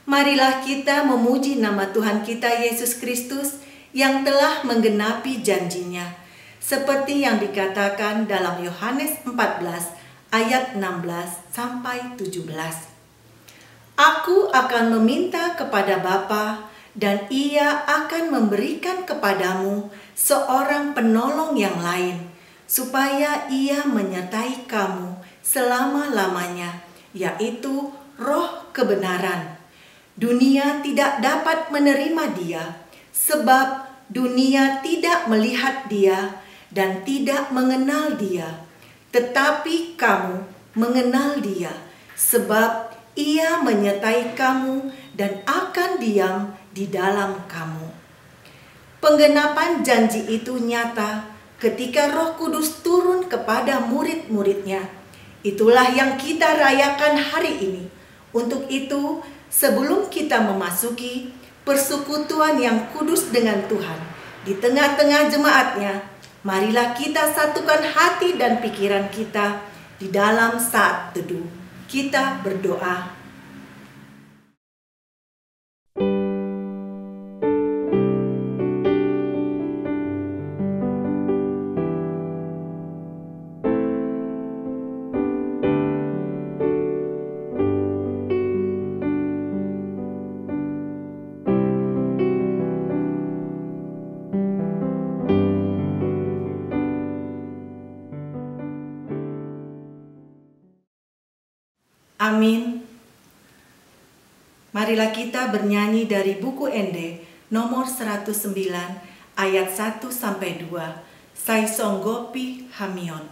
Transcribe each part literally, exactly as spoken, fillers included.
Marilah kita memuji nama Tuhan kita Yesus Kristus yang telah menggenapi janji-Nya, seperti yang dikatakan dalam Yohanes empat belas ayat enam belas sampai tujuh belas. Aku akan meminta kepada Bapa, dan Ia akan memberikan kepadamu seorang penolong yang lain, supaya Ia menyertai kamu selama-lamanya, yaitu Roh kebenaran. Dunia tidak dapat menerima Dia, sebab dunia tidak melihat Dia dan tidak mengenal Dia. Tetapi kamu mengenal Dia, sebab Ia menyertai kamu dan akan diam di dalam kamu. Penggenapan janji itu nyata ketika Roh Kudus turun kepada murid-murid-Nya. Itulah yang kita rayakan hari ini. Untuk itu, sebelum kita memasuki persekutuan yang kudus dengan Tuhan di tengah-tengah jemaat-Nya, marilah kita satukan hati dan pikiran kita di dalam saat teduh. Kita berdoa. Amin. Marilah kita bernyanyi dari buku Ende nomor seratus sembilan ayat satu sampai dua, Sai Songgopi Hami On.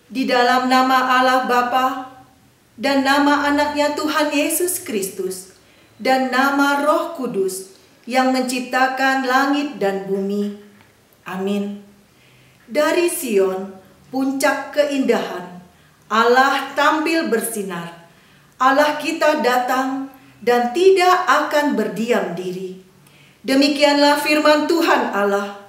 Di dalam nama Allah Bapa, dan nama Anaknya Tuhan Yesus Kristus, dan nama Roh Kudus yang menciptakan langit dan bumi. Amin. Dari Sion, puncak keindahan, Allah tampil bersinar. Allah kita datang dan tidak akan berdiam diri. Demikianlah firman Tuhan Allah.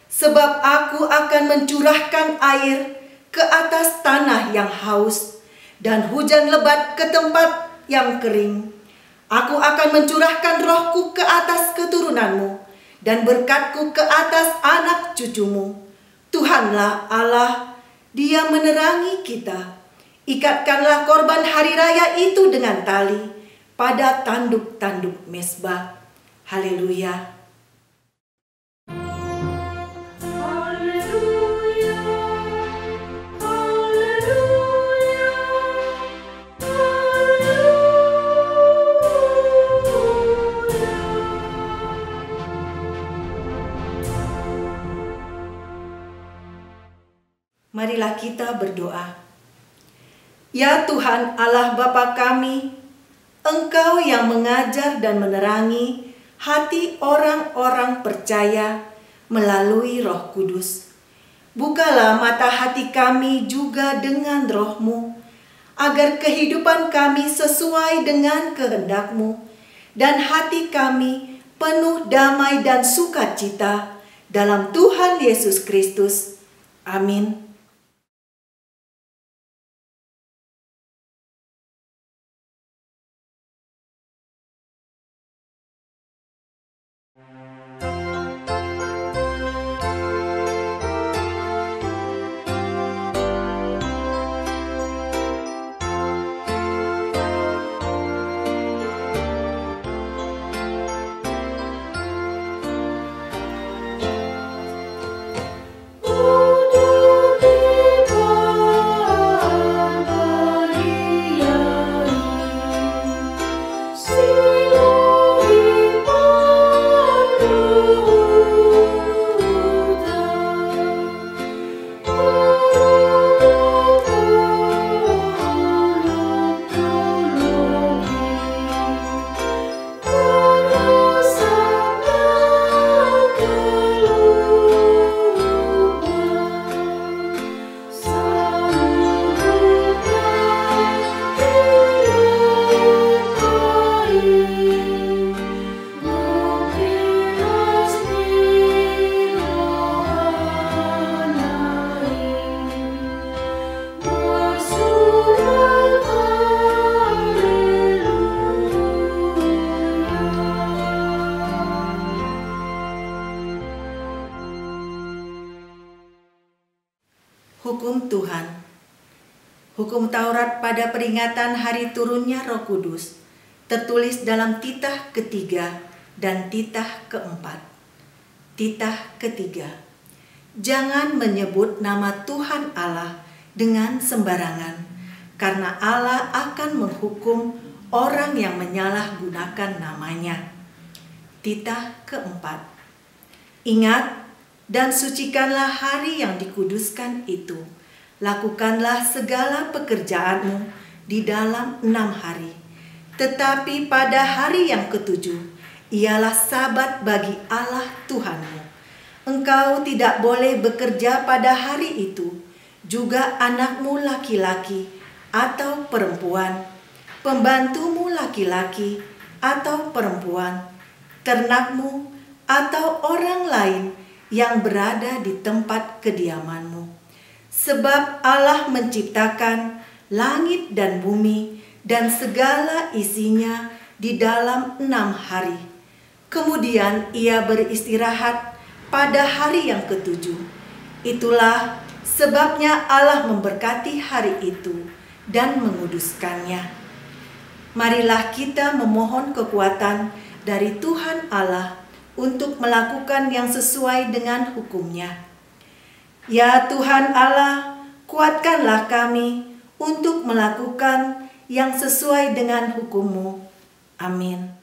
Sebab Aku akan mencurahkan air ke atas tanah yang haus, dan hujan lebat ke tempat yang kering. Aku akan mencurahkan Roh-Ku ke atas keturunanmu, dan berkat-Ku ke atas anak cucumu. Tuhanlah Allah, Dia menerangi kita. Ikatkanlah korban hari raya itu dengan tali pada tanduk-tanduk mezbah. Haleluya. Marilah kita berdoa. Ya Tuhan Allah Bapa kami, Engkau yang mengajar dan menerangi hati orang-orang percaya melalui Roh Kudus. Bukalah mata hati kami juga dengan Roh-Mu, agar kehidupan kami sesuai dengan kehendak-Mu, dan hati kami penuh damai dan sukacita dalam Tuhan Yesus Kristus. Amin. Hukum Tuhan. Hukum Taurat pada peringatan hari turunnya Roh Kudus tertulis dalam titah ketiga dan titah keempat. Titah ketiga. Jangan menyebut nama Tuhan Allah dengan sembarangan, karena Allah akan menghukum orang yang menyalahgunakan nama-Nya. Titah keempat. Ingat dan sucikanlah hari yang dikuduskan itu. Lakukanlah segala pekerjaanmu di dalam enam hari. Tetapi pada hari yang ketujuh, ialah Sabat bagi Allah Tuhanmu. Engkau tidak boleh bekerja pada hari itu, juga anakmu laki-laki atau perempuan, pembantumu laki-laki atau perempuan, ternakmu, atau orang lain yang berada di tempat kediamanmu. Sebab Allah menciptakan langit dan bumi dan segala isinya di dalam enam hari. Kemudian Ia beristirahat pada hari yang ketujuh. Itulah sebabnya Allah memberkati hari itu dan menguduskannya. Marilah kita memohon kekuatan dari Tuhan Allah untuk melakukan yang sesuai dengan hukum-Nya. Ya Tuhan Allah, kuatkanlah kami untuk melakukan yang sesuai dengan hukum-Mu. Amin.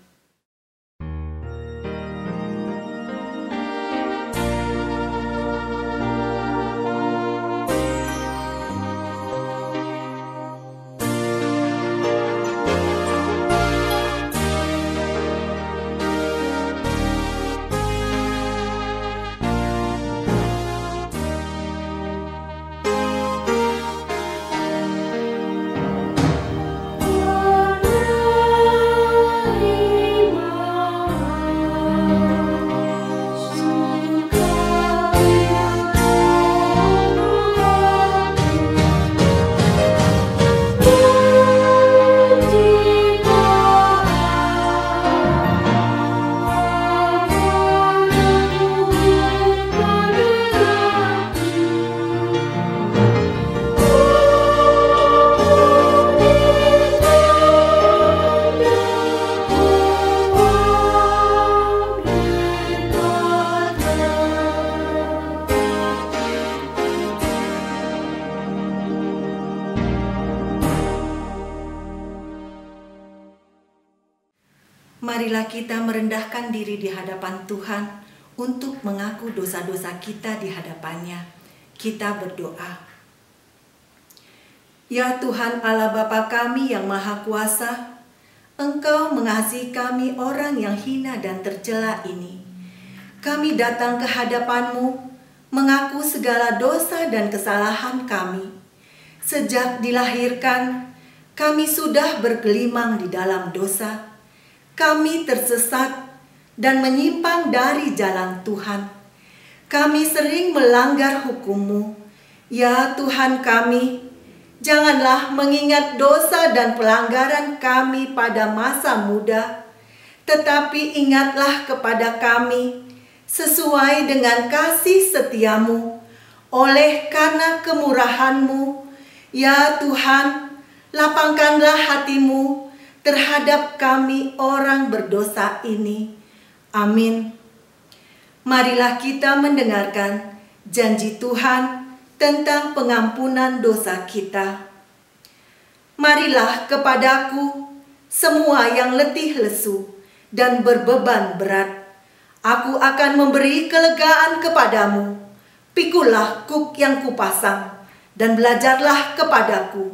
Marilah kita merendahkan diri di hadapan Tuhan untuk mengaku dosa-dosa kita di hadapan-Nya. Kita berdoa. Ya Tuhan Allah Bapa kami yang Maha Kuasa, Engkau mengasihi kami orang yang hina dan tercela ini. Kami datang ke hadapan-Mu, mengaku segala dosa dan kesalahan kami. Sejak dilahirkan, kami sudah bergelimang di dalam dosa. Kami tersesat dan menyimpang dari jalan Tuhan. Kami sering melanggar hukum-Mu. Ya Tuhan kami, janganlah mengingat dosa dan pelanggaran kami pada masa muda, tetapi ingatlah kepada kami sesuai dengan kasih setia-Mu, oleh karena kemurahan-Mu, ya Tuhan, lapangkanlah hati-Mu terhadap kami orang berdosa ini. Amin. Marilah kita mendengarkan janji Tuhan tentang pengampunan dosa kita. Marilah kepada-Ku, semua yang letih lesu dan berbeban berat. Aku akan memberi kelegaan kepadamu. Pikullah kuk yang Kupasang, dan belajarlah kepada-Ku.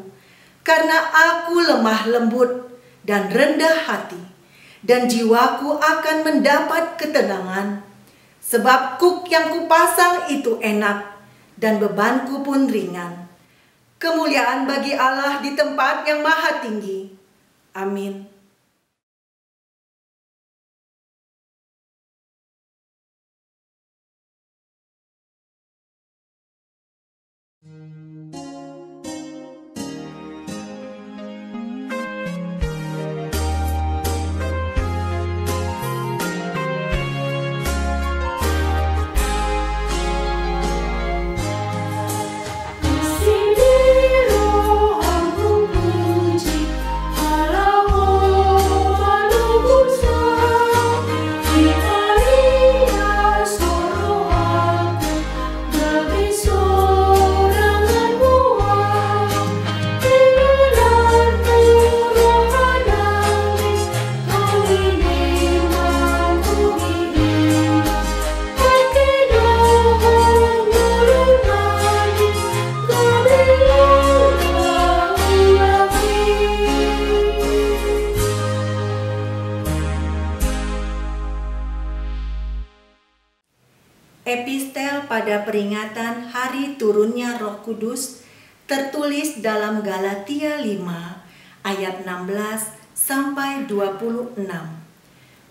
Karena Aku lemah lembut dan rendah hati, dan jiwa-Ku akan mendapat ketenangan. Sebab kuk yang Kupasang itu enak, dan beban-Ku pun ringan. Kemuliaan bagi Allah di tempat yang maha tinggi. Amin. Epistel pada peringatan hari turunnya Roh Kudus tertulis dalam Galatia lima ayat enam belas sampai dua puluh enam.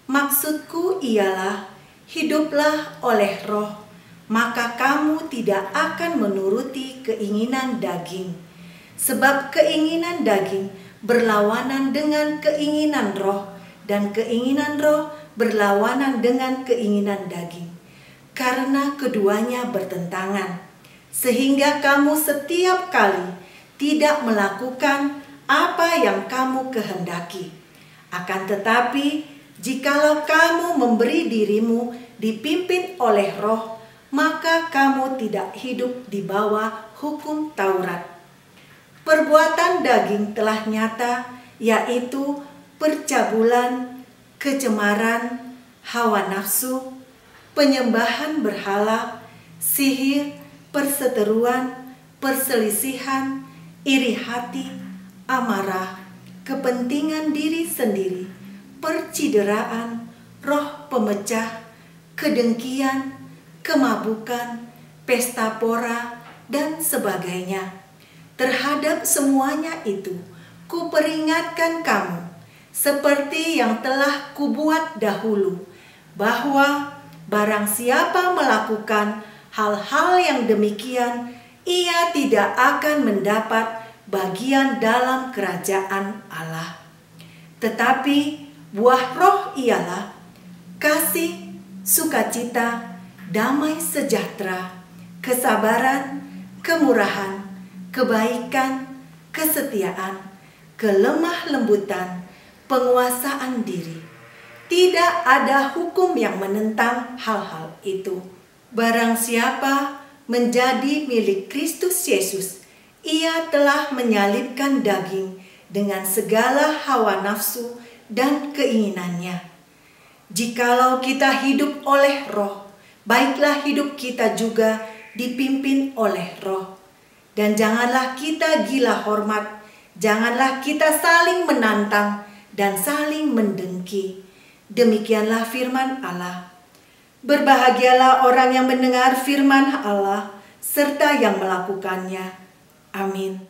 Maksud-Ku ialah, hiduplah oleh Roh, maka kamu tidak akan menuruti keinginan daging. Sebab keinginan daging berlawanan dengan keinginan Roh, dan keinginan Roh berlawanan dengan keinginan daging. Karena keduanya bertentangan, sehingga kamu setiap kali tidak melakukan apa yang kamu kehendaki. Akan tetapi, jikalau kamu memberi dirimu dipimpin oleh Roh, maka kamu tidak hidup di bawah hukum Taurat. Perbuatan daging telah nyata, yaitu percabulan, kecemaran, hawa nafsu, penyembahan berhala, sihir, perseteruan, perselisihan, iri hati, amarah, kepentingan diri sendiri, percideraan, roh pemecah, kedengkian, kemabukan, pesta pora, dan sebagainya. Terhadap semuanya itu, Kuperingatkan kamu, seperti yang telah Kubuat dahulu, bahwa barang siapa melakukan hal-hal yang demikian, ia tidak akan mendapat bagian dalam kerajaan Allah. Tetapi buah Roh ialah kasih, sukacita, damai sejahtera, kesabaran, kemurahan, kebaikan, kesetiaan, kelemah lembutan, penguasaan diri. Tidak ada hukum yang menentang hal-hal itu. Barang siapa menjadi milik Kristus Yesus, ia telah menyalibkan daging dengan segala hawa nafsu dan keinginannya. Jikalau kita hidup oleh Roh, baiklah hidup kita juga dipimpin oleh Roh. Dan janganlah kita gila hormat, janganlah kita saling menantang dan saling mendengki. Demikianlah firman Allah. Berbahagialah orang yang mendengar firman Allah serta yang melakukannya. Amin.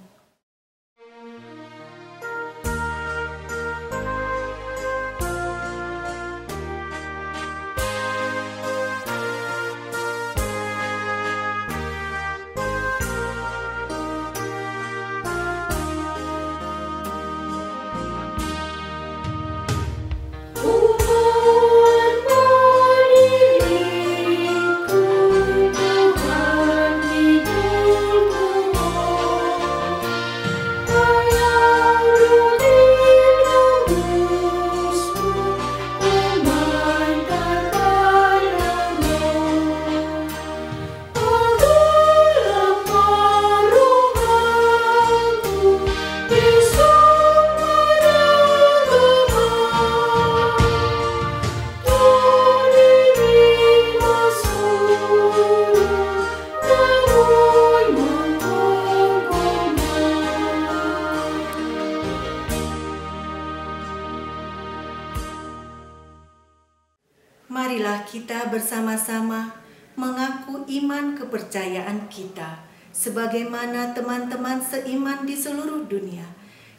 Marilah kita bersama-sama mengaku iman kepercayaan kita, sebagaimana teman-teman seiman di seluruh dunia.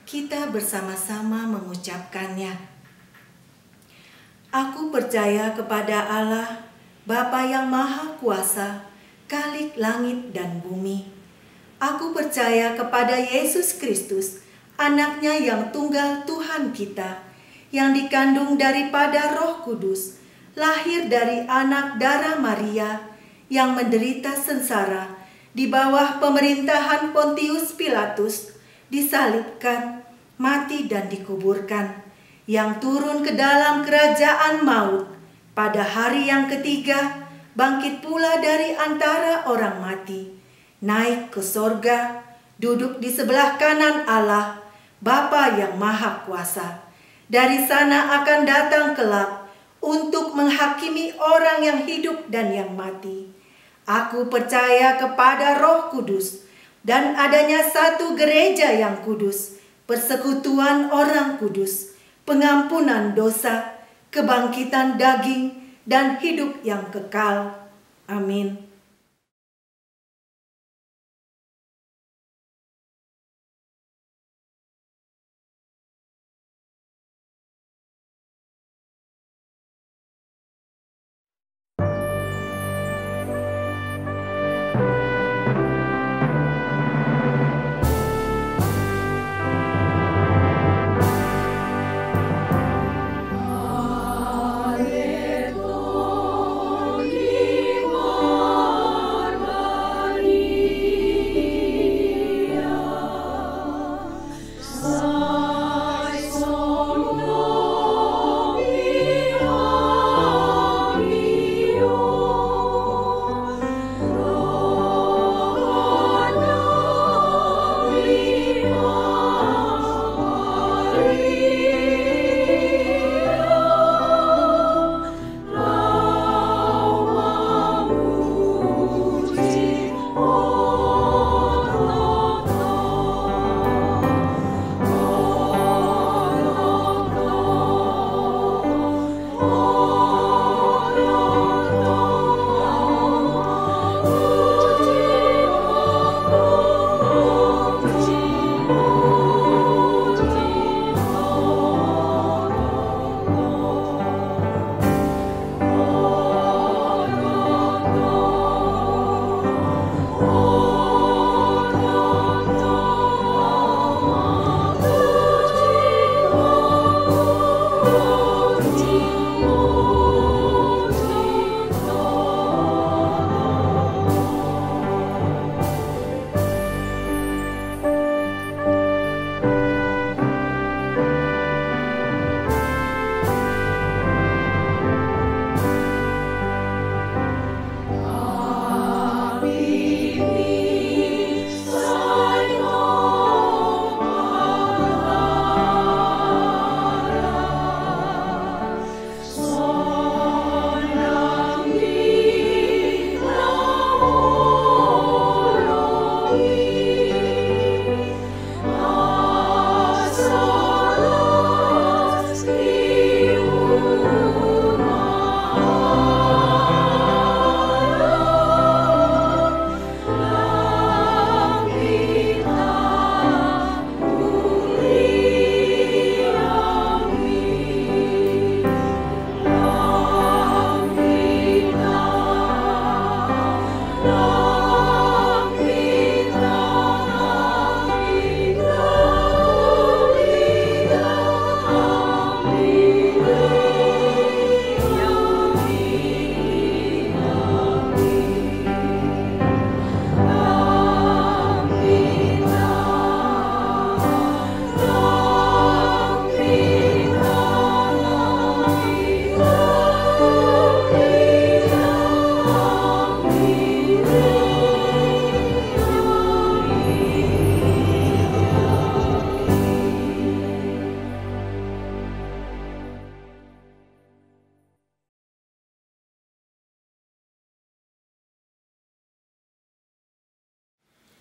Kita bersama-sama mengucapkannya. Aku percaya kepada Allah, Bapa yang Maha Kuasa, Khalik langit dan bumi. Aku percaya kepada Yesus Kristus, Anaknya yang tunggal Tuhan kita, yang dikandung daripada Roh Kudus, lahir dari anak dara Maria, yang menderita sengsara di bawah pemerintahan Pontius Pilatus, disalibkan, mati dan dikuburkan, yang turun ke dalam kerajaan maut, pada hari yang ketiga bangkit pula dari antara orang mati, naik ke sorga, duduk di sebelah kanan Allah, Bapa yang Maha Kuasa. Dari sana akan datang kelak untuk menghakimi orang yang hidup dan yang mati. Aku percaya kepada Roh Kudus dan adanya satu gereja yang kudus, persekutuan orang kudus, pengampunan dosa, kebangkitan daging, dan hidup yang kekal. Amin.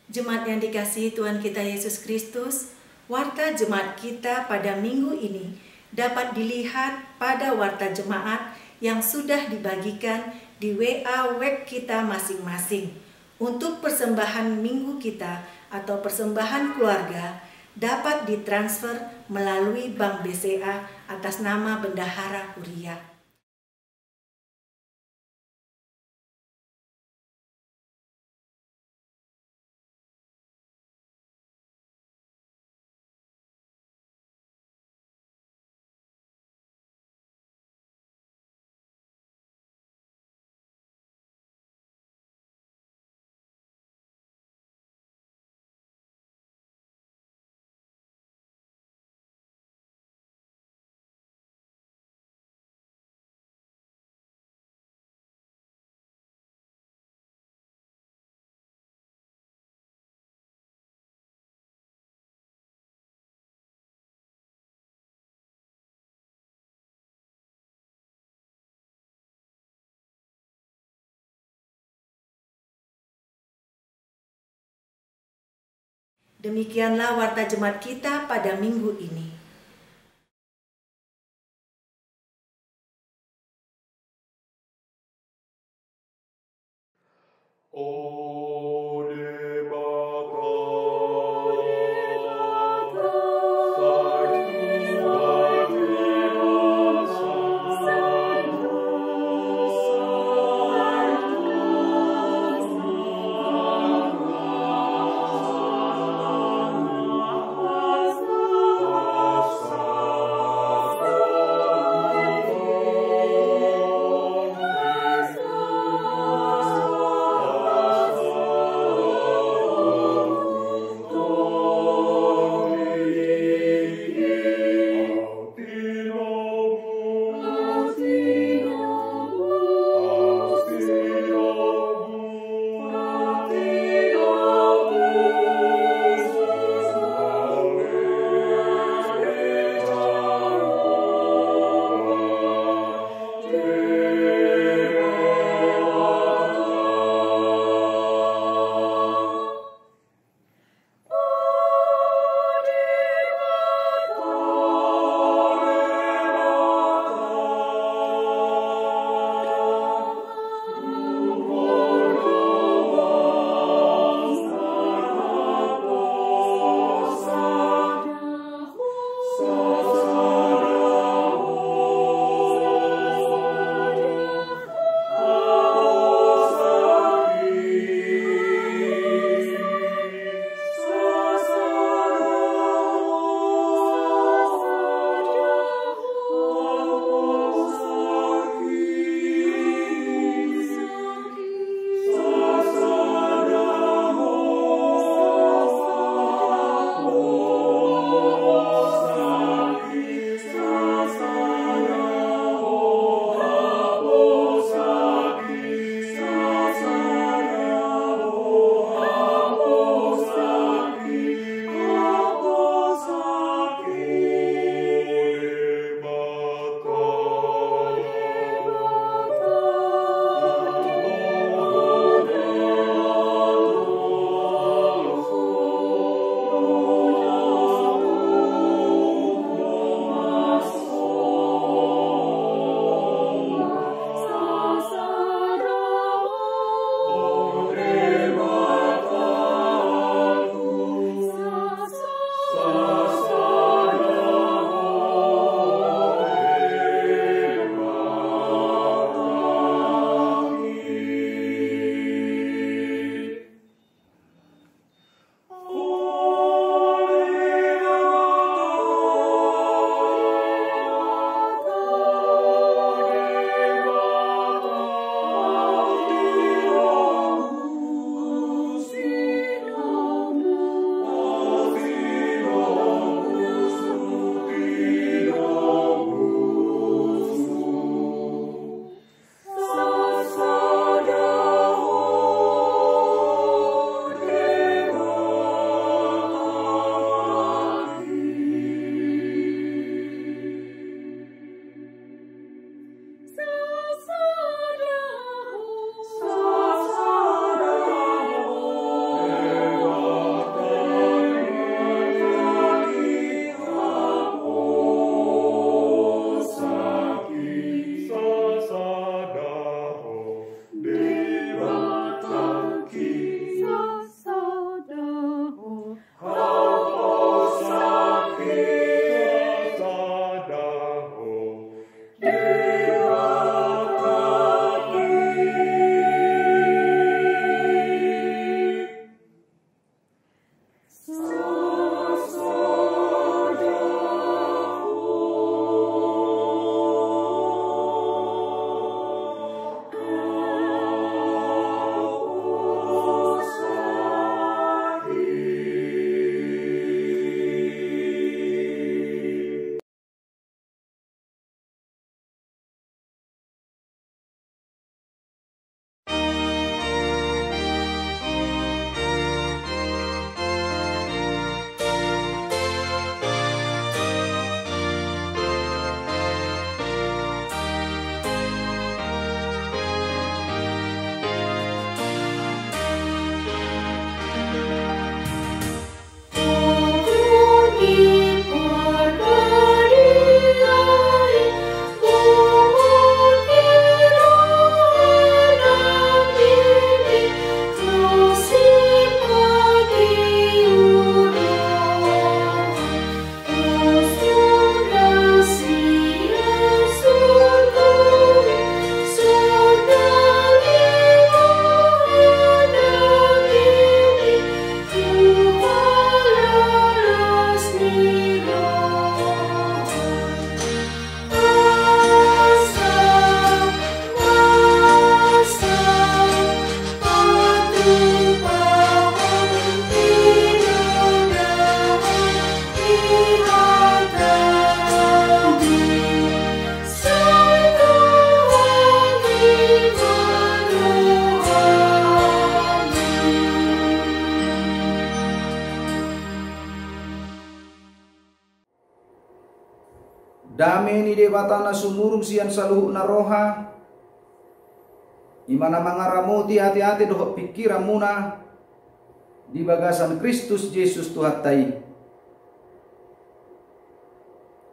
Jemaat yang dikasihi Tuhan kita Yesus Kristus, warta jemaat kita pada minggu ini dapat dilihat pada warta jemaat yang sudah dibagikan di W A web kita masing-masing. Untuk persembahan minggu kita atau persembahan keluarga dapat ditransfer melalui Bank B C A atas nama Bendahara Huria. Demikianlah warta jemaat kita pada minggu ini. Dame ni Debata na sumurung sian saluhut na roha, i ma na mangaramoti ateate dohot pingkiranmuna di bagasan Kristus Jesus Tuhanta i.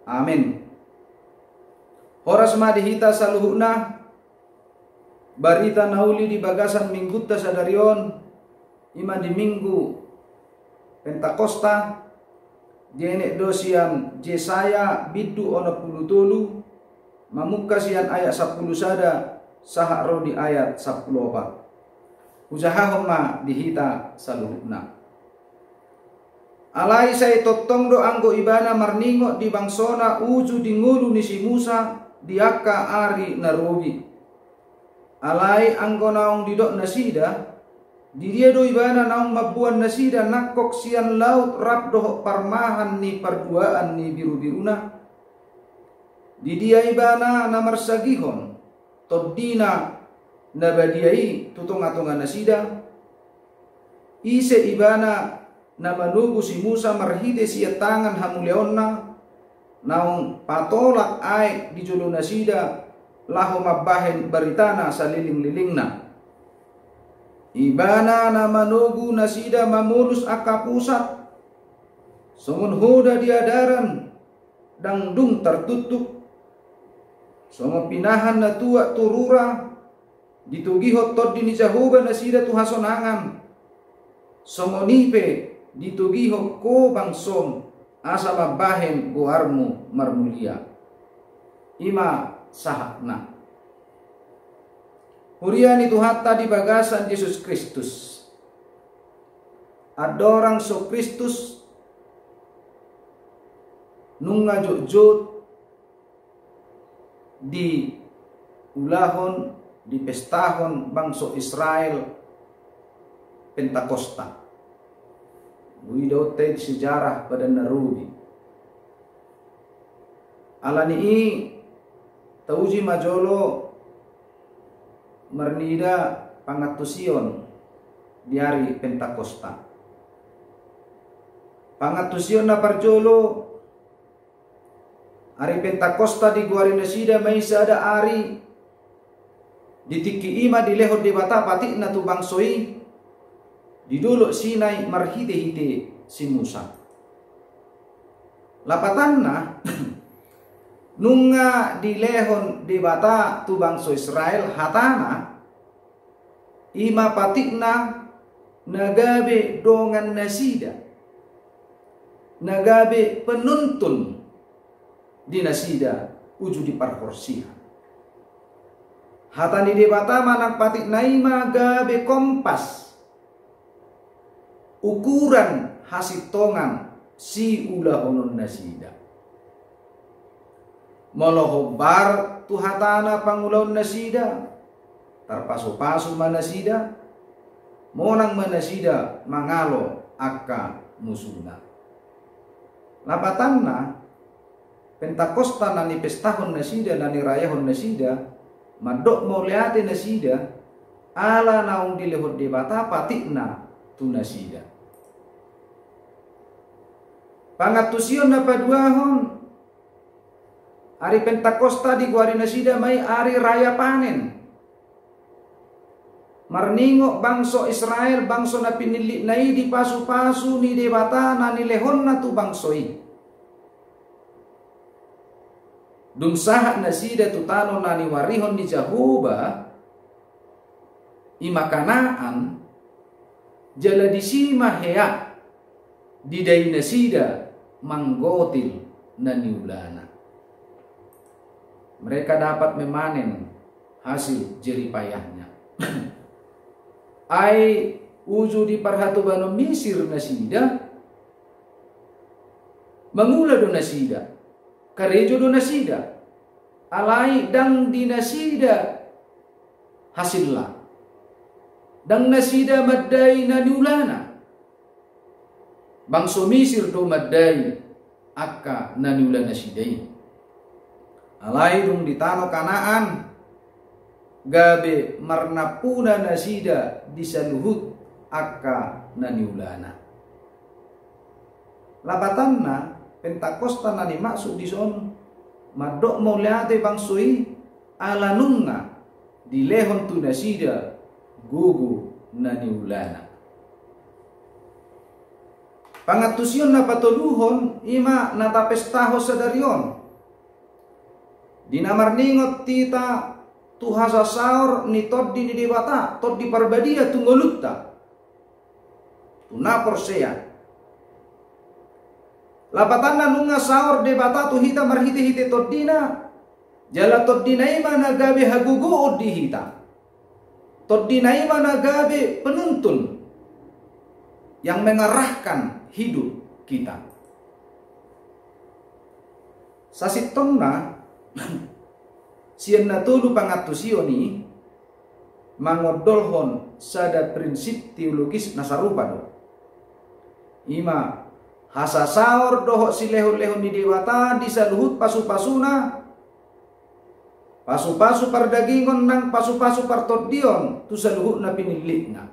Amen. Horas ma di hita saluhutna. Barita na uli di bagasan minggunta sadari on, i ma di Minggu Pentakosta, dienet do sian Jesaya bindu onom pulu tolu, mamungka sian ayat sampulu sada sahat ro di ayat sampulu opat. Hujahahon ma di hita saluhutna. Alai sai tongtong do anggo ibana marningot di bangsona uju di ngolu ni si Musa di angka ari na robi. Alai anggo naung didok nasida, di dia do ibana naung mamboan nasida nangkok sian laut rap dohot parmahan ni parduaan ni birubiruna? Di dia ibana na marsagihon tondina na badia i tu tongatonga nasida? Ise ibana na manogu si Musa marhite sian tangan hamuliaonna, naung patolak aek di jolo nasida laho mambahen baritana salelenglelengna? Ibana na manogu nasida mamolus angka pusat songon hoda di adaran, ndang dung tartuktuk. Songon pinahan na tuak tu rura, ditogihon Tondi ni Jahowa nasida tu hasonangan. Songon i pe ditogihon ho bangsom, asa mambahen goarmu marmulia. I ma sahatna. Huria ni Tuhanta di bagasan Jesus Kristus. Andorang so Kristus nunga jotjot diulahon, dipestahon bangso Israel Pentakosta. Boi didaonta i di sejarah Padan na Robi. Alani i tauji ma jolo marnida pangantusion di ari Pentakosta. Pangantusion na parjolo, ari Pentakosta digoari nasida ma i sada ari, di tingki i ma dilehon Debata patikna tu bangso i di Dolok Sinai marhitehite si Musa. Lapatanna, nunga dilehon Debata tu bangso Israel hatana, i ma patikna na gabe dongan nasida, na gabe penuntun di nasida uju di parhorsihan. Hata ni Debata manang patikna i ma gabe kompas, ukuran hasintongan siulahonon nasida. Molo hombar tu hatana pangulaon nasida, tarpasupasu ma nasida, monang ma nasida mangalo angka musuna. Lapatanna, Pentakosta na nipestahon nasida, na nirayahon nasida, mandok mauliate nasida, ala naung dilehon Debata patikna tu nasida. Pangantusion na paduahon, ari Pentakosta digoari nasida ma i ari raya panen. Marningot bangso Israel, bangso na pinillitna i, di pasupasu ni Debata na nilehonna tu bangso i. Dung sahat nasida tu tano na niuarihon ni Jahowa, i ma Kanaan, jala disi ma hea didai nasida manggotil na niulana. Mereka dapat memanen hasil jerih payahnya. Ai uju di parhatobanon Misir nasida, mangula do nasida, karejo do nasida, alai ndang di nasida hasilna, ndang nasida mandai na niulana. Bangso Misir do mandai angka na niula nasida i. Alai dung di tano Kanaan, gabe marnampuna nasida di saluhut angka na niulana. Lapatanna, Pentakosta na nimaksud dison, mandok mauliate bangso i, ala nunga dilehon tu nasida gogo na niulana. Pangantusion na patoluhon, i ma na tapestahon sadari on. Di na marningot hita tu hasasaor ni Tondi ni Debata, Tondi Parbadia tu ngolunta, tu na porsea. Lapatanna nunga saor Debata tu hita marhitehite Tondina, jala Tondina i ma na gabe hagogoon di hita. Tondina i ma na gabe penuntun yang mengarahkan hidup kita. Sasintongna, sian na tolu pangantusion i mangondolhon sada prinsip teologis na sarupa do. I ma hasasaor dohot silehonlehon ni Debata di saluhut pasupasuna, pasupasu pardagingon nang pasupasu partondion tu saluhut na pinillitna.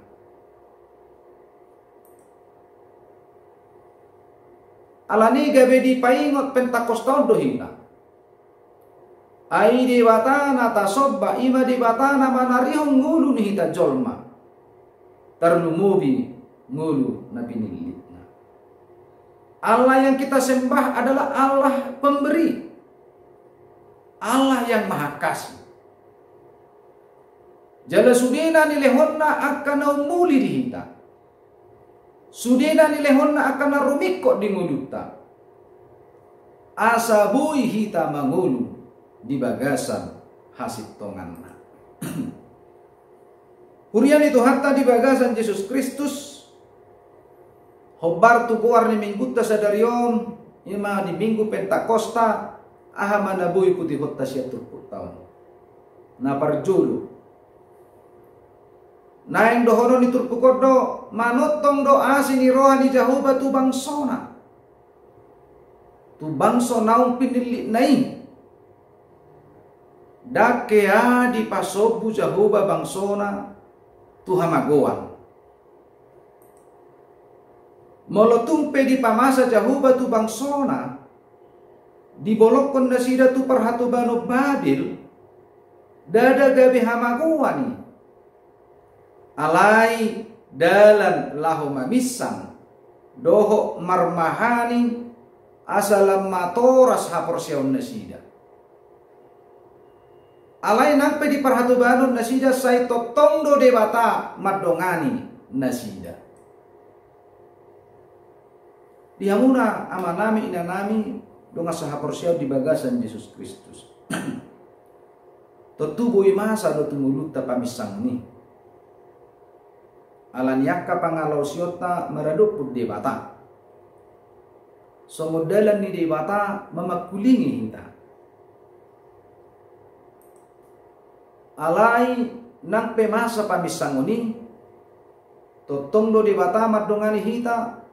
Alani gabe dipaingot Pentakosta on do hita. Ai Debata na tasomba, i ma Debata na manarihon ngolu ni hita jolma, tarlumobi ngolu na pinillitna. Allah yang kita sembah adalah Allah pemberi, Allah yang maha kasih. Jala sude na nilehonna angka na umuli di hita, sude na nilehonna angka na rumingkot di ngolunta, asa boi hita mangolu di bagasan hasintonganna. Huria ni Tuhanta di bagasan Jesus Kristus, hombar tu goar ni minggunta sadari on, i ma di Minggu Pentakosta, aha ma na boi putihonta sian turpukta on? Na parjolo, naeng dohonon ni turpuk on do, manongtong do asi ni roha ni Jahowa tu bangsona, tu bangso naung pinillitna i. Ndang hea dipasombu Jahowa bangsona tu hamagoan. Molo tung pe dipamasa Jahowa tu bangsona, dibolongkon nasida tu parhatobanon Babel, ndada gabe hamagoan i. Alai dalan laho maminsang dohot marmahani asa lam matoras haporseaon nasida. Alai nang pe di parhatobanon nasida sai tongtong do Debata mandongani nasida. Di hamuna amanami, inanami, dongan sahaporseaon di bagasan Jesus Kristus, Tontu boi masa do tu ngolunta paminsangon i. Ala ni angka pangalaosionta maradophon Debata. Songon dalan ni Debata mamangkulingi hita. Alai nang pe masa paminsangon i, tongtong do Debata mandongani hita,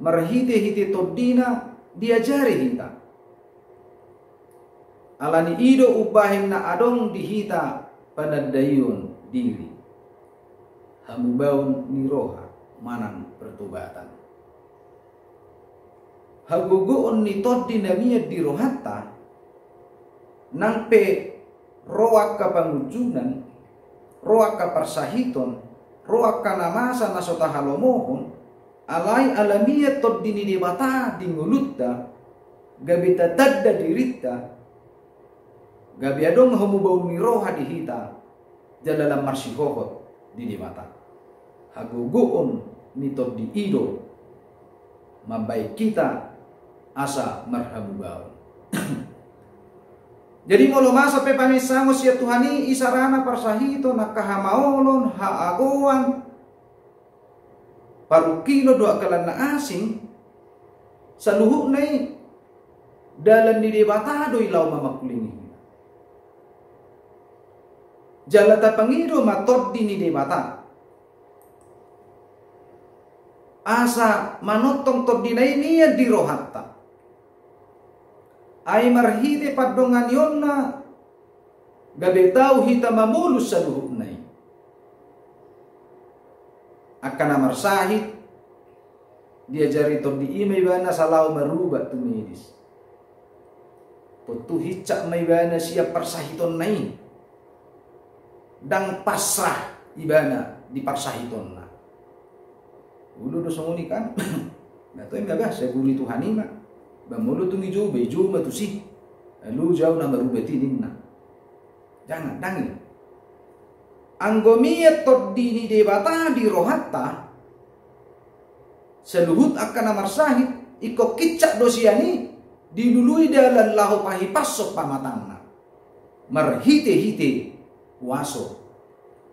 marhite-hite TondiNa diajari hita. Ala ni i do umbahen na adong di hita panandaion diri, hamubaon ni roha manang pertobatan. Hagogoon ni tondi na mian di rohanta, nang pe ro angka pangunjunan, ro angka parsahiton, ro angka na masa na so tahalomohon, alai ala mian tondi ni Debata di ngolunta, gabe tatanda dirinta, gabe adong hamubaon ni roha di hita, jala lam marsihohot di Debata. Hagogoon ni tondi i do mambahen hita asa marhamubaon. Jadi molo masa pe paminsangon sian Tuhan i, isarana parsahiton, angka hamaolon, haagoan, parungkilon dohot angka na asing, saluhutna i dalan ni Debata do i laho mamangkulingi hita. Jala tapangido ma tondi ni Debata asa manongtong TondiNa i mian di rohanta. Ai marhite pandonganionna gabe tau hita mamolus saluhutna i. Angka na marsahit, diajari tondi i ma ibana asa laho marubat tu medis. Tontu hinsat ma ibana sian parsahitonna i. Ndang pasrah ibana di parsahitonna. Olo do songon i kan. Na toe ma bah, saguru ni Tuhan i ma. Ba molo tung i jou, ba i jou ma tusi. Alu jau na marubat i ninna. Jangan, ndang i. Anggo mian tondi ni Debata di rohanta, saluhut angka na marsahit, ingkon hinsat do sian i dilului dalan laho pahipashon pamatangna. Marhite-hite huaso,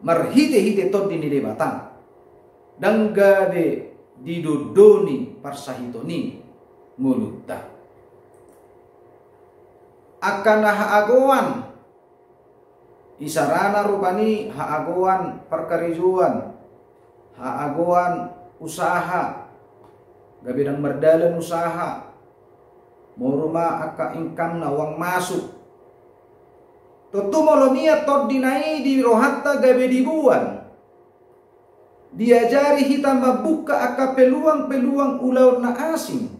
marhite-hite tondi ni Debata, ndang gabe didondoni parsahiton i ngolunta. Angka na haagoan, isarana rupani haagoan parkarejoan, haagoan usaha, gabe ndang mardalan usaha, moru ma angka income-na, uang masuk. Tontu molo mian tondina i di rohanta gabe diboan, diajari hita mambuka angka peluang-peluang ulaon na asing.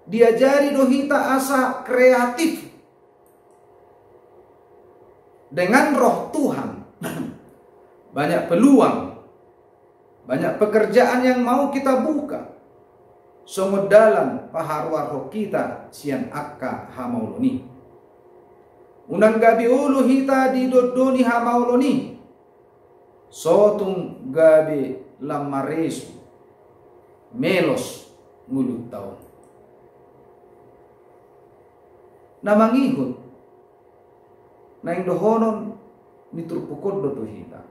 Diajari do hita asa kreatif. Dengan Roh Tuhan, banyak peluang, banyak pekerjaan yang mau kita buka. Songon dalan paharuarhon hita sian angka hamaolon i. Unang gabe olo hita didondoni hamaolon i. So tung gabe lam maresu, melos ngolunta on. Na mangihut, naeng dohonon ni turpuk on do tu hita.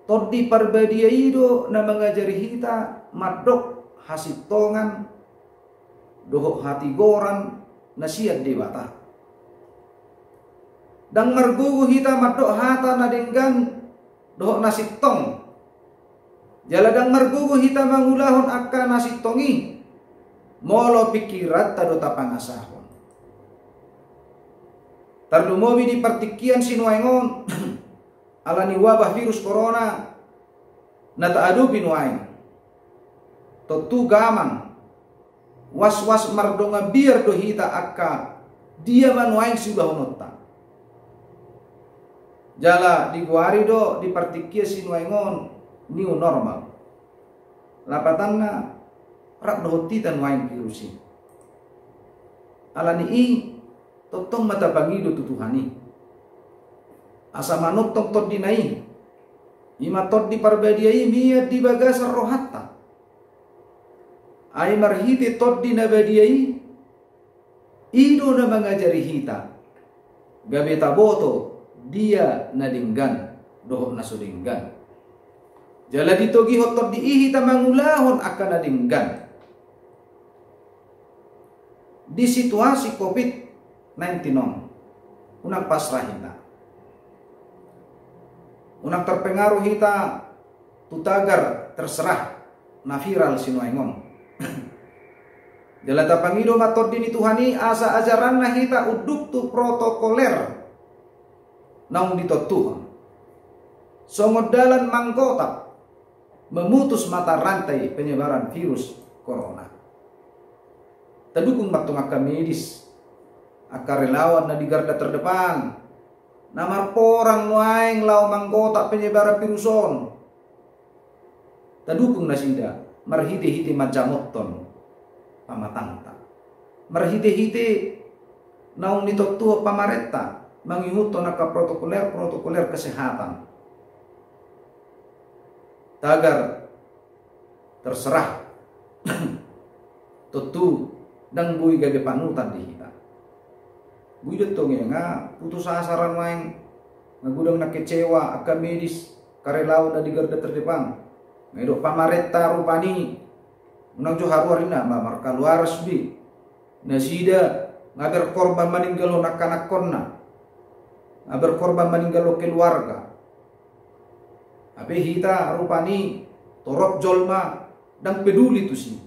Tondi Parbadia i do na mangajari hita mandok hasintongan dohot hatigoran na sian Debata. Ndang margogo hita mandok hata na denggan dohot na sintong. Jala ndang margogo hita mangulahon angka na sintong i, molo pingkiranta do tapangasahon. Tarlumobi di partingkian sinuaeng on, ala ni wabah virus corona na taadopi nuaeng. Tontu gamang, was-was mardongan biar do hita angka dia ma nuaeng siulahononta. Jala digoari do di partingkian sinuaeng on new normal. Lapatanna, rap dohot hita nuaeng virus i. Ala ni i, tongtong ma tapangido tu Tuhan i, asa manongtong tondina i, i ma Tondi Parbadia i mian di bagasan rohanta. Ai marhite Tondi na badia i, I do na mangajari hita gabe taboto dia na denggan dohot na so denggan. Jala ditogihon Tondi i hita mangulahon angka na denggan di situasi covid nineteen on. Unang pasrah hita. Unang terpengaruh hita tu tagar terserah na viral sinuaeng on. Jala tapangido ma Tondi ni Tuhan i asa ajaranna hita unduk tu protokoler naung ditontuhon songon dalan manggotap memutus mata rantai penyebaran virus corona. Tadukung ma tong angka medis, angka relawan na di garda terdepan, na marporang nuaeng laho manggotap penyebaran virus on. Tadukung nasida marhite-hite manjamothon pamatangta, marhite-hite naung ditontuhon pamarenta mangihuthon angka protokoler-protokoler kesehatan. Tagar terserah tontu ndang boi gabe panutan di hita. Boi do tong i nga putus asa ra nuaeng, nga godang na kecewa angka medis, karelawan na di garda terdepan. Nga didok pamarenta rupani, unang jo haruar inna ma markaluaras be. Nasida nga berkorban maninggalhon angka anakkonna, nga berkorban maninggalhon keluarga. Hape hita rupani torop jolma ndang peduli tusi.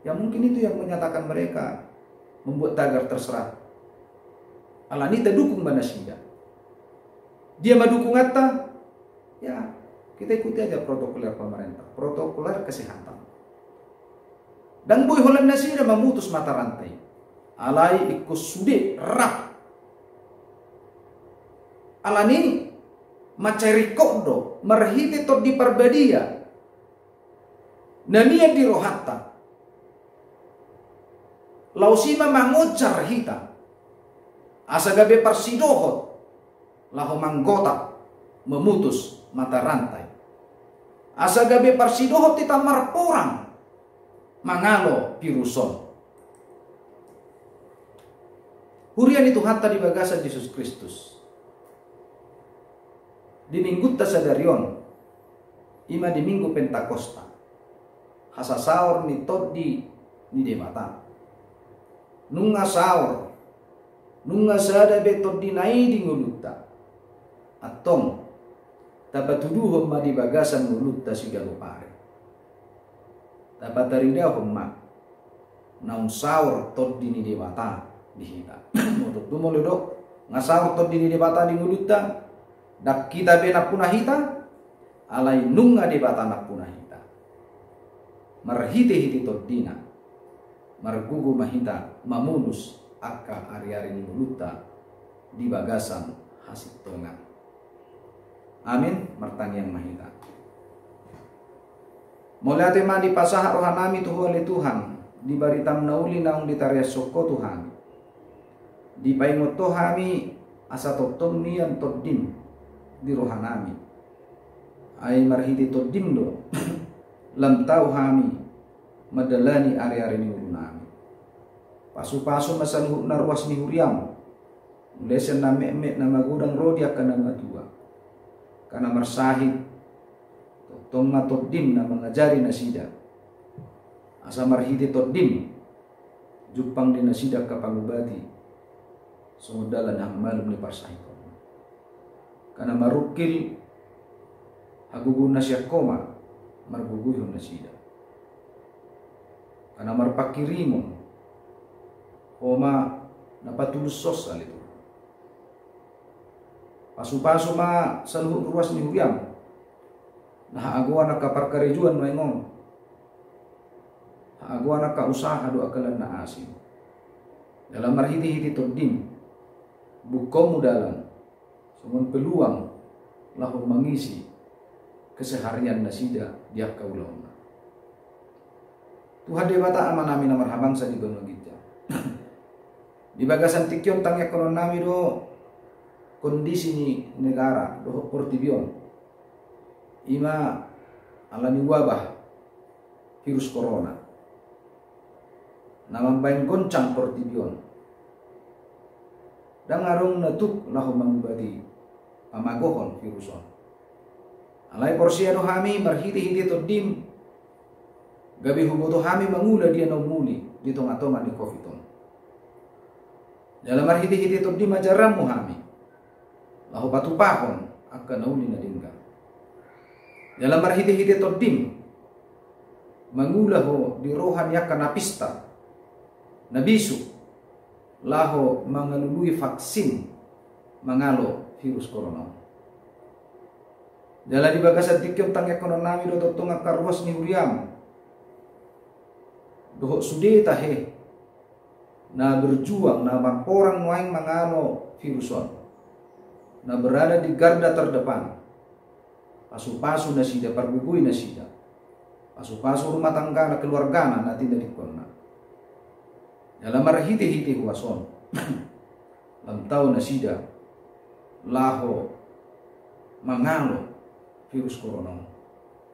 Ya mungkin itu yang menyatakan mereka membuat tagar terserah. Alani tadukung ma nasida. Dia ma dukunganta, ya kita ikuti aja protokoler pemerintah, protokoler kesehatan. Ndang boi holan nasida mamutus mata rantai. Alai ingkon sude rap. Alani mansai ringkot do marhite Tondi Parbadia na nian di rohanta. Laos i ma mangonjar hita asa gabe parsidohot laho manggotap memutus mata rantai, asa gabe parsidohot hita marporang mangalo virus on. Huria ni Tuhanta di bagasan Jesus Kristus, di minggunta sadari on, i ma di Minggu Pentakosta, hasasaor ni Tondi ni Debata. Nunga saor, nunga sada be Tondina i di ngolunta. Antong, tapatuduhon ma di bagasan ngolunta siganup ari. Tapataridahon ma naung saor Tondi ni Debata di hita. Molo tung molo didok nga saor Tondi ni Debata di ngolunta, ndang hita be nampuna hita, alai nunga Debata nampuna hita. Marhite-hite Tondina, margogo ma hita mamonus angka ari-ari ni ngolunta di bagasan hasintongan. Amin. Martangiang ma hita. Mauliate ma dipasahat rohanami tu Ho ale Tuhan, di baritam na uli naung ditariashon Ho tu hami. Dipaingot Ho hami asa tongtong nian Tondim di rohanami. Ai marhite Tondim do lam tau hami mandalani ari-ari ni ngolunami. Pasu-pasu ma saluhutna ruas ni huriam, mulai sian na metmet na magodang ro di angka na matua. Angka na marsahit, tongtong ma Tondim na mangajari nasida, asa marhite Tondim jumpang di nasida angka pangubati songon dalan hamalum ni parsahitonna. Angka na marungkil, hagogoon na sian Ho ma margogoihon nasida. Angka na marpanghirimon, Ho ma na patulushon sale tu. Pasu-pasu ma saluhut ruas ni huriam na haagoan angka parkarejoan nuaeng on, haagoan angka usaha dohot angka lan na asing. Jala marhite-hite Tondim, buka Ho dalan songon peluang laho mangisi keseharian nasida di angka ulaonna. Tuhan Debata Amanami na marhabangsa di banua ginjang, di bagasan tingki on tangiangkononnami do kondisi ni negara dohot portibi on, i ma ala ni wabah virus corona. na mambaen goncang portibi on. Ndang adong na tuk laho mangubati pamagohon virus on. Alai porsea do hami marhitehite Tondim, gabe huboto hami mangula dia na umuli di tongatonga ni covid on. Jala marhitehite Tondim ajaranmu hami laho patupahon angka na uli na denggan. Jala marhitehite Tondim mangula Ho di roha ni angka napista na bisuk laho mangalului vaksin mangalo virus corona on. Jala di bagasan tingki on tangiangkonon nami do tongtong angka ruas ni huriam dohot sude tahe na berjuang, na mamporang nuaeng mangalo virus on, na berada di garda terdepan. Pasupasu nasida, pargogoi nasida. Pasupasu rumah tanggana, keluargana na tinadingkonna. Jala marhitehite huaso on lam tau nasida laho mangalo virus corona on.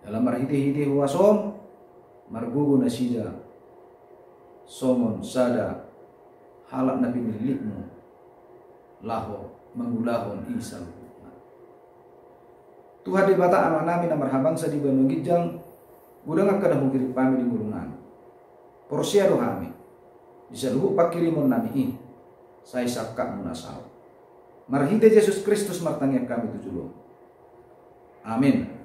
Jala marhitehite huaso on margogo nasida songon sada halak na pinillitmu laho mangulahon i saluhutna. Tuhan Debata Amanami na marhabangsa di banua ginjang, godang angka na huhirim hami di ngolunami. Porsea do hami di saluhut panghirimonnami i, sai sangkapmu na saut. Marhite Jesus Kristus martangiang hami tu joloM. Amin.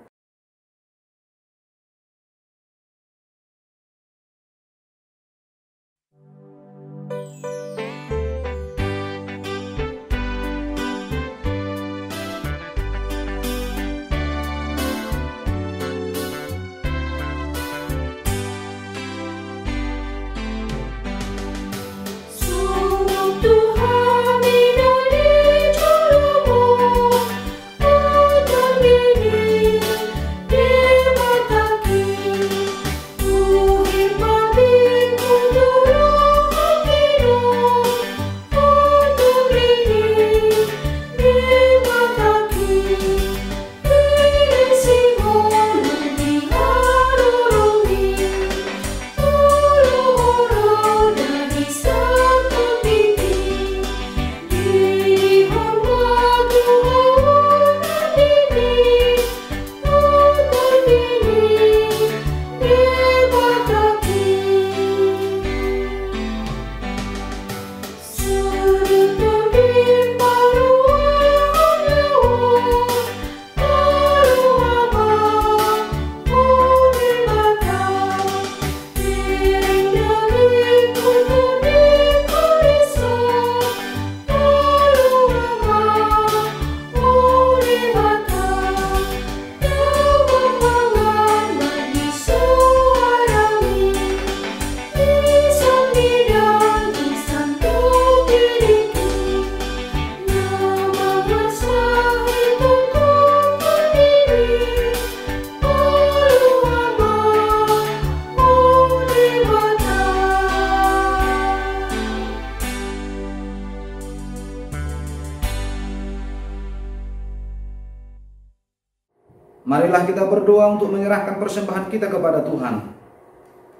Marilah kita berdoa untuk menyerahkan persembahan kita kepada Tuhan.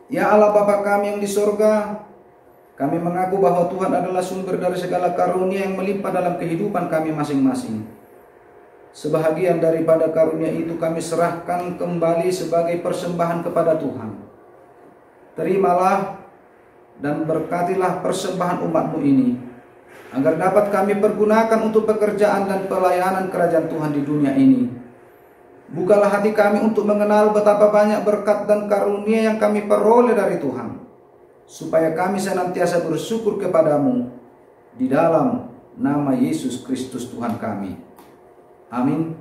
Ya Allah Bapa kami yang di sorga, kami mengaku bahwa Tuhan adalah sumber dari segala karunia yang melimpah dalam kehidupan kami masing-masing. Sebahagian daripada karunia itu kami serahkan kembali sebagai persembahan kepada Tuhan. Terimalah dan berkatilah persembahan umat-Mu ini, agar dapat kami pergunakan untuk pekerjaan dan pelayanan kerajaan Tuhan di dunia ini. Bukalah hati kami untuk mengenal betapa banyak berkat dan karunia yang kami peroleh dari Tuhan, supaya kami senantiasa bersyukur kepada-Mu, di dalam nama Yesus Kristus Tuhan kami. Amin.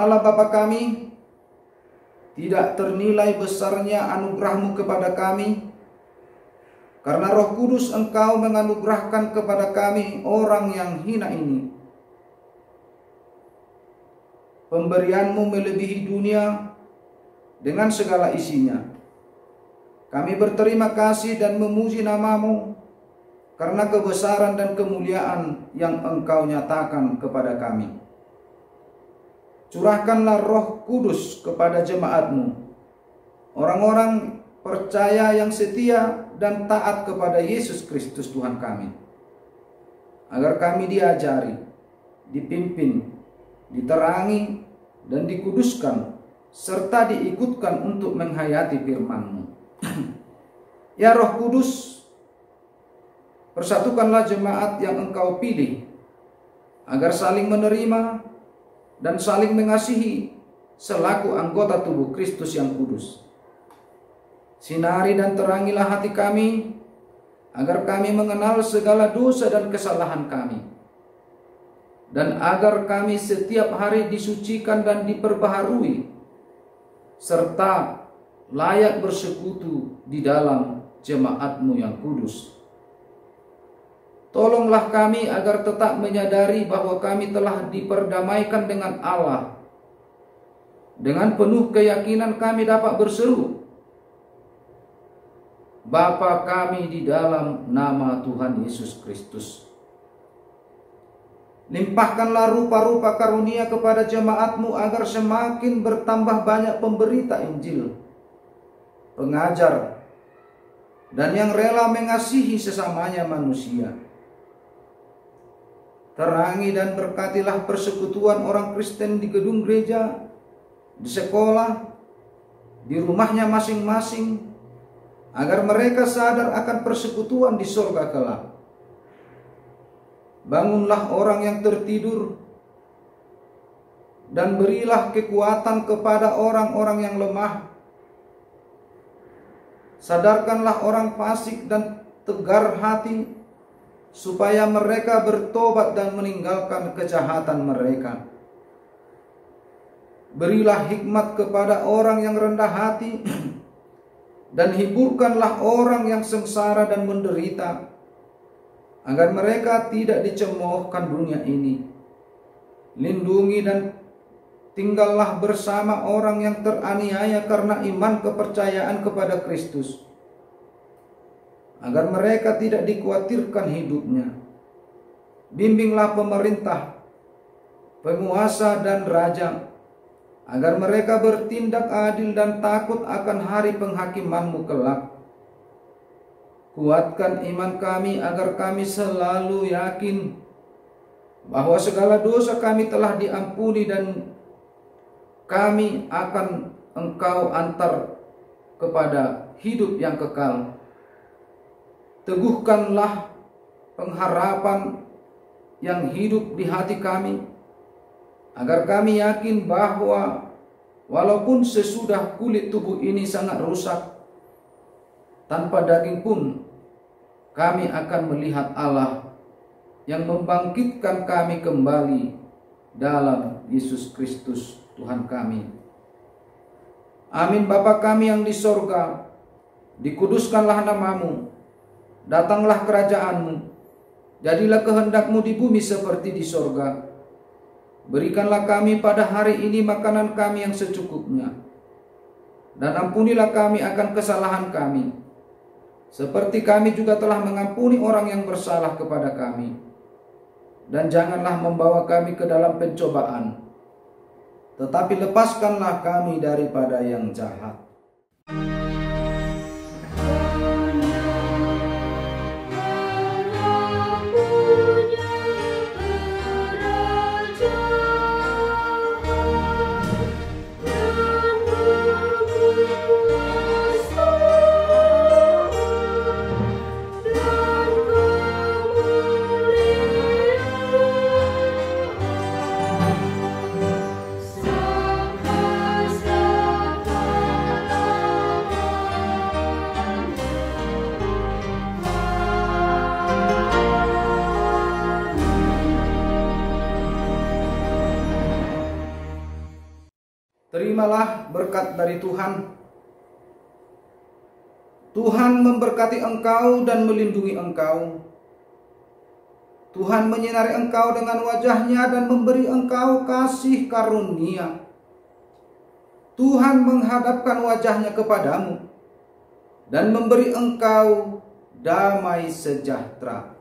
Allah Bapa kami, tidak ternilai besarnya anugerah-Mu kepada kami, karena Roh Kudus Engkau menganugerahkan kepada kami orang yang hina ini. Pemberian-Mu melebihi dunia dengan segala isinya. Kami berterima kasih dan memuji nama-Mu karena kebesaran dan kemuliaan yang Engkau nyatakan kepada kami. Curahkanlah Roh Kudus kepada jemaat-Mu, orang-orang percaya yang setia dan taat kepada Yesus Kristus Tuhan kami, agar kami diajari, dipimpin, diterangi, dan dikuduskan, serta diikutkan untuk menghayati firman-Mu. Ya Roh Kudus, persatukanlah jemaat yang Engkau pilih, agar saling menerima dan saling mengasihi selaku anggota tubuh Kristus yang kudus. Sinari dan terangilah hati kami, agar kami mengenal segala dosa dan kesalahan kami, dan agar kami setiap hari disucikan dan diperbaharui, serta layak bersekutu di dalam jemaat-Mu yang kudus. Tolonglah kami agar tetap menyadari bahwa kami telah diperdamaikan dengan Allah. Dengan penuh keyakinan kami dapat berseru, "Bapa kami di dalam nama Tuhan Yesus Kristus." Limpahkanlah rupa-rupa karunia kepada jemaat-Mu agar semakin bertambah banyak pemberita Injil, pengajar, dan yang rela mengasihi sesamanya manusia. Terangi dan berkatilah persekutuan orang Kristen di gedung gereja, di sekolah, di rumahnya masing-masing, agar mereka sadar akan persekutuan di sorga kelak. Bangunlah orang yang tertidur, dan berilah kekuatan kepada orang-orang yang lemah. Sadarkanlah orang fasik dan tegar hati, supaya mereka bertobat dan meninggalkan kejahatan mereka. Berilah hikmat kepada orang yang rendah hati, dan hiburkanlah orang yang sengsara dan menderita, agar mereka tidak dicemoohkan dunia ini. Lindungi dan tinggallah bersama orang yang teraniaya karena iman kepercayaan kepada Kristus, agar mereka tidak dikhawatirkan hidupnya. Bimbinglah pemerintah, penguasa, dan raja, agar mereka bertindak adil dan takut akan hari penghakiman-Mu kelak. Kuatkan iman kami agar kami selalu yakin bahwa segala dosa kami telah diampuni dan kami akan Engkau antar kepada hidup yang kekal. Teguhkanlah pengharapan yang hidup di hati kami, agar kami yakin bahwa walaupun sesudah kulit tubuh ini sangat rusak, tanpa daging pun, kami akan melihat Allah yang membangkitkan kami kembali dalam Yesus Kristus Tuhan kami. Amin. Bapa kami yang di sorga, dikuduskanlah nama-Mu, datanglah kerajaan-Mu, jadilah kehendak-Mu di bumi seperti di sorga. Berikanlah kami pada hari ini makanan kami yang secukupnya. Dan ampunilah kami akan kesalahan kami, seperti kami juga telah mengampuni orang yang bersalah kepada kami. Dan janganlah membawa kami ke dalam pencobaan, tetapi lepaskanlah kami daripada yang jahat. Terimalah berkat dari Tuhan. Tuhan memberkati engkau dan melindungi engkau. Tuhan menyinari engkau dengan wajah-Nya dan memberi engkau kasih karunia. Tuhan menghadapkan wajah-Nya kepadamu dan memberi engkau damai sejahtera.